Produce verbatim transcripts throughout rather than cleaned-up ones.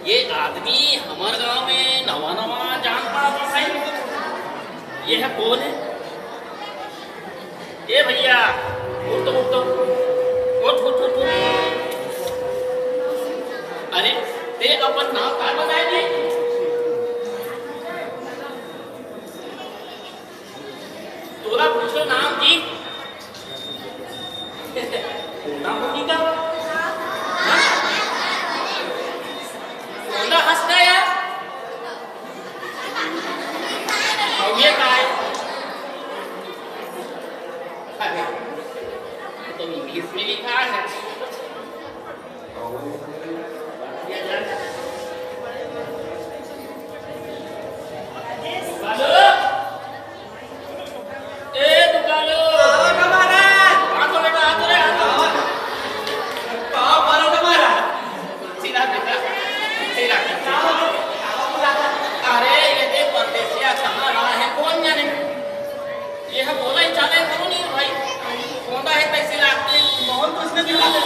ये आदमी हमर गांव में नवा नवा जान पास है। ये है कौन है? ए भैया, उठ तो, उठ तो, उठ, उठ, उठ, उठ। अरे, ते अपन नाम का बताए दे? तोला पूछो नाम जी। नाम होगी का? हाँ? तोला हंसना यार। और ये का है? अरे, तो इंग्लिश में लिखा है। ए, दुकालो। आओ ना महाराज। आ तो बेटा, आ तो रे, आ तो। आओ। आओ, आओ ना महाराज। सीधा बेटा, सीधा। आओ, आओ, बुला। अरे, ये देख, परदेसिया कहाँ रहा है, कौन जाने? ये है, बोला ही चाले करो नहीं भाई। कौन है पैसे लागते? मोहन तो इसने दिला दे।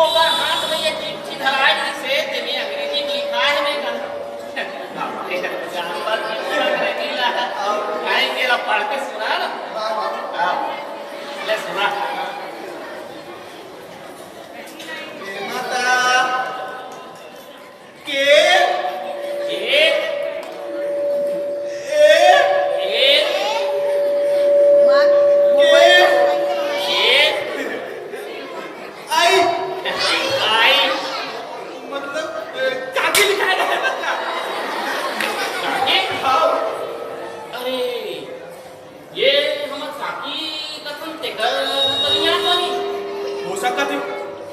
ओकर हाथ में ये चिट्ठी धराए रही से, तेने अंग्रेजी में लिखा है, मैं कहा, बाप रे, जान पर भी पूरा अंग्रेजी ला। आए के ला पढ़ के सुना ना। हाँ, ले सुना। माता। के? के? ए? ए? के? के? आई। आई। मतलब, अ, काकी लिखाए रहे मतलब। काकी? हाँ। अरे, ये हमर काकी कथन तेकर तरिया तो नहीं। हो सकत हे।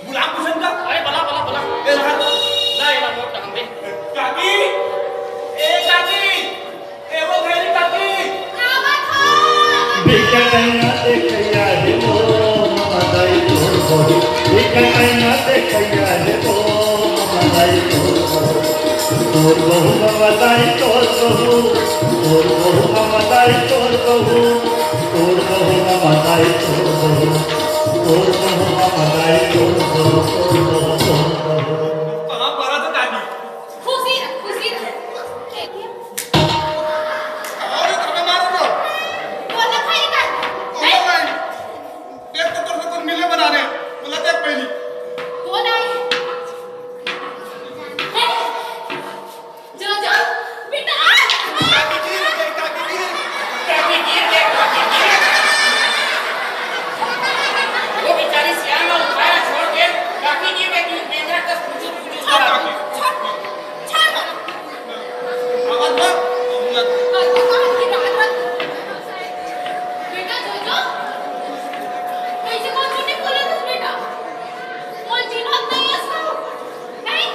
बुला पूछन का? अरे, बला, बला, बला। ए, रहा। ला, ये ला, नोट डाल दे। काकी! ए, काकी! ए, वो घेरी काकी! आवत हो। बिकटैना देखैया हे ओ, ममताई तोर बहू। बिकटैना देखैया हे ओ, ममताई तोर बहू। तोर बहू ममताई तोर बहू। तोर बहू ममताई तोर बहू। तोर बहू ममताई तोर बहू। तोर बहू ममताई तोर बहू, तोर बहू, तोर बहू। कहाँ पड़ा था काकी? खुशी रह, खुशी रह। अरे, धक्का मारो ना। बोल ना, भाई, काकी। ओ भाई, देख तो तोर से कुछ मिले बना रहे। बोला देख पहली। बोल आई। जो, जो, बेटा, आ, आ। काकी जी, काकी जी। काकी जी, काकी जी। वो बेचारी सियान ला उठाया छोड़ के, काकी जी के बीच में मेरा कस पूछू, पूछू करा। छोड़, छोड़। आवाज मत। बेटा, जो, जो। कैसे कौन चुन्नी बोला तू, बेटा? कौन चिन्हत नहीं है इसको? नहीं?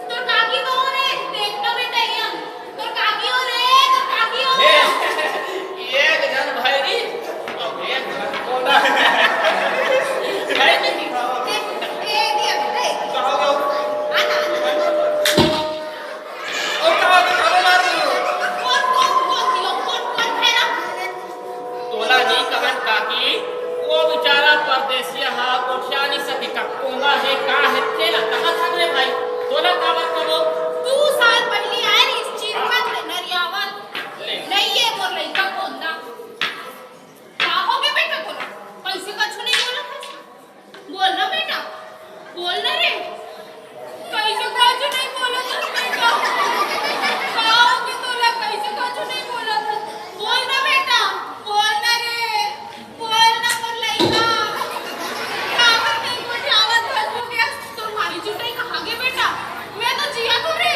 तोर काकी कहाँ रे? देख ना बेटा, ये हम। तोर काकी हो रे, तोर काकी हो रे। ए, एक जन भाई री, अब एक जन कोना। भाई री। ए, ए, दिया बेटा, ए। कहाँ गयो? आना, आना। और कहाँ तो खाना मार रहे हो? कौन, कौन, कौन दियो? कौन, कौन भैरा? तोला नी कहन काकी, वो बेचारा परदेसिया हा गोठिया नी सके का, कोंगा हे, का हे, तेला कहा था रे भाई, तोला का बात करो? दू साल पहिली आए रहिस चिरपत ले नरियावत। ले। नहीं ये मोर लइका कोंदा। का हो गे बेटा तोला? कैसे कछु नहीं बोला था? बोल ना बेटा, बोल ना रे। कैसे कुछ नहीं बोला था बेटा? का हो गे तोला, कैसे कुछ नहीं बोला था? बोल ना बेटा, बोल ना रे, बोल ना मोर लइका। काबर नहीं गोठियावत हस? तोर मारी चुटाई कहाँ गे बेटा? मैं तो जिया तो रे।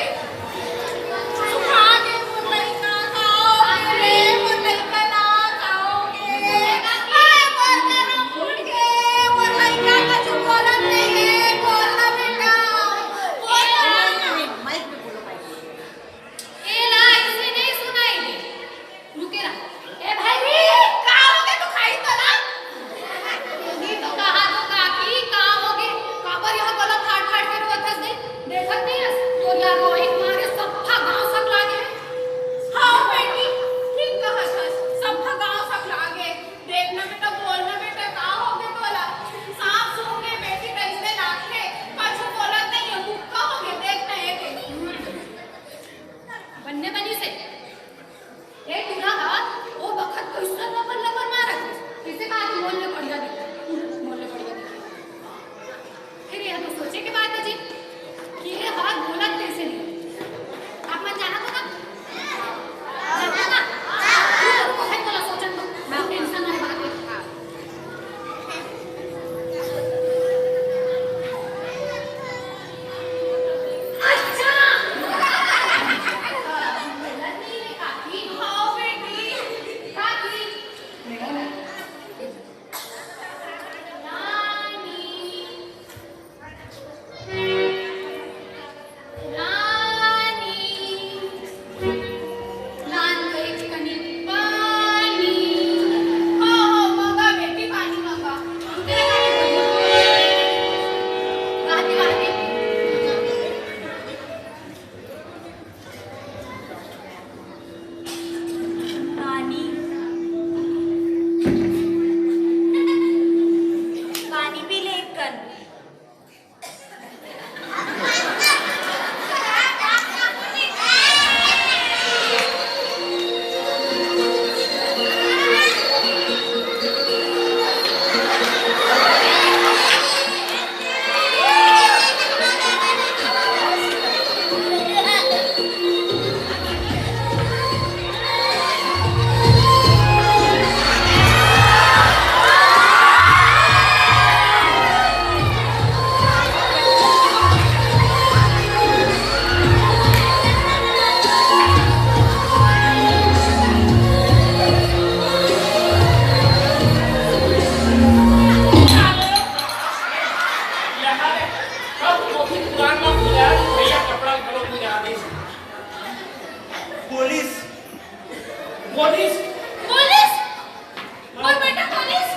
और बेटा पुलिस।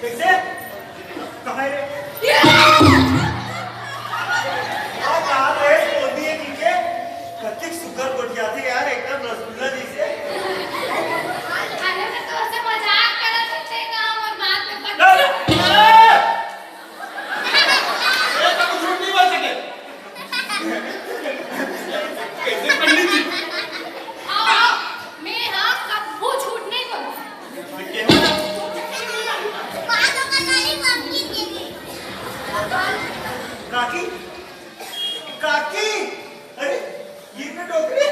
कैसे? कहाँ है रे? ये! आ, कहाँ रे? बोल दिए ठीक है। कतिक सुग्घर गोठियाथे यार, एकदम रसगुल्ला जैसे। अरे, मैं तोर से मजाक करत हूँ, ते का हमर बात में पत्थर। ए, ए! ए, तो झूठ नहीं बोल सके। कैसे पंडित जी? हाँ, मैं हाँ कभू झूठ नहीं बोलूँ। काकी, काकी, अरे, ये तो डोकरी।